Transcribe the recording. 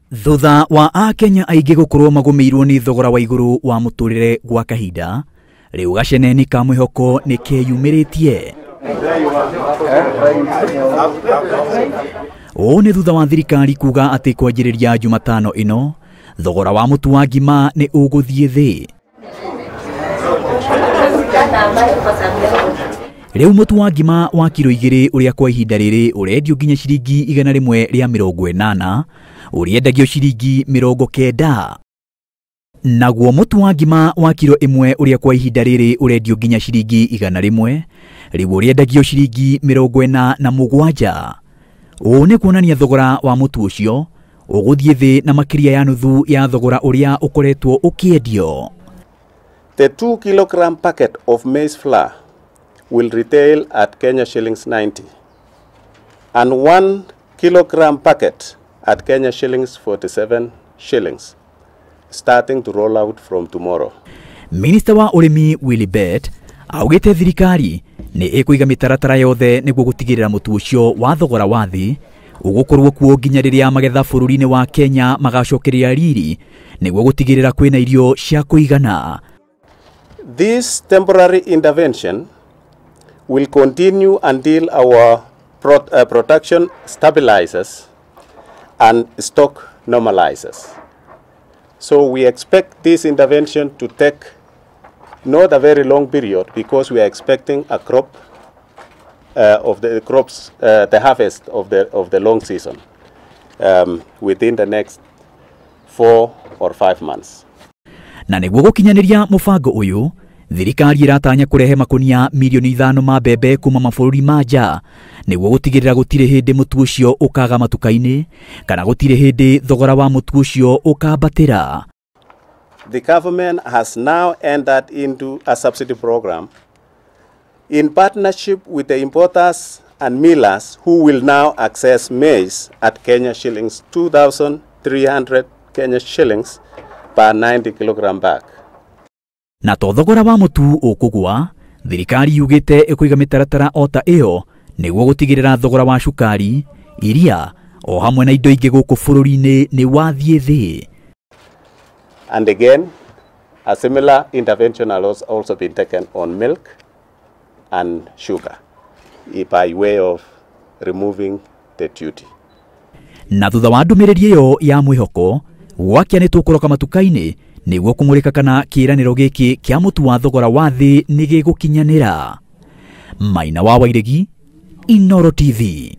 Thutha wa akenya aingĩ gũkorwo magũmĩirwo nĩ thogora wa igũrũ wa mũtũrĩre gwa kahinda, rĩu gaceneni ka mwĩhoko nĩ keyumĩrĩtie. Ũũ nĩ thutha wa thirikari kuga atĩ kwanjĩrĩria Jumatano ĩno, thogora wa mũtu wa ngima nĩ ũgũthiĩ thĩ. Rĩu mũtu wa ngima wa kiro 2 ũrĩa kwa ihinda rĩrĩ ũrendio nginya ciringi 180, ũrĩendagio ciringi 90. Naguo mũtu wa ngima wa kiro 1 ũrĩa kwa ihinda rĩrĩ ũrendio nginya ciringi 100, rĩu ũrĩendagio ciringi 47. Ũũ nĩ kuonania thogora wa mũtu ũcio ũgũthiĩ thĩ na makĩria ya nuthu ya thogora ũrĩa ũkoretwo ũkĩendio. The 2 kilogram packet of maize flour will retail at Kenya shillings 90 and 1 kilogram packet at Kenya shillings 47 shillings, starting to roll out from tomorrow. Minister wa ũrĩmi Willy Bett augĩte thirikari nĩ ĩkũiga mĩtaratara yothe nĩguo gũtigĩrĩra mũtu ũcio wa thogora wa thĩ ũgũkorwo kuo nginya rĩrĩa magetha bũrũri-inĩ wa Kenya magacokeria riri nĩguo gũtigĩrĩra kwĩna irio cia kũigana. This temporary intervention will continue until our production stabilizes and stock normalizes. So we expect this intervention to take not a very long period, because we are expecting a crop of the crops, the harvest of the long season within the next 4 or 5 months. Na nĩguo gũkinyanĩria mũbango ũyũ, thirikari ĩratanya kũrehe makunia milioni 5 ma mbembe kuma mabũrũri ma nja nĩguo gũtigĩrĩra gũtirĩ hĩndĩ mũtu ũcio ũkaga matuka-inĩ kana gũtirĩ hĩndĩ thogora wa mũtu ũcio ũkambatĩra. The government has now entered into a subsidy program in partnership with the importers and millers, who will now access maize at Kenya shillings 2,300 Kenya shillings per 90 kilogram bag. Na to thogora wa mũtu ũkũgwa, thirikari yugĩte ĩkũiga mĩtaratara o ta ĩyo nĩguo gũtigĩrĩra thogora wa cukari, iria o hamwe na indo ingĩ gũkũ bũrũri-inĩ nĩ wathiĩ thĩ. And again, a similar intervention has also been taken on milk and sugar by way of removing the duty. Na thutha wa ndũmĩrĩri ĩyo ya mwĩhoko, gwakia nĩ tũkũroka matuka-inĩ nĩguo kũmũrĩka kana kĩĩranĩro gĩkĩ kĩa mũtu wa thogora wa thĩ nĩ gĩgũkinyanĩra. Maina wa Wairegi, Inooro TV.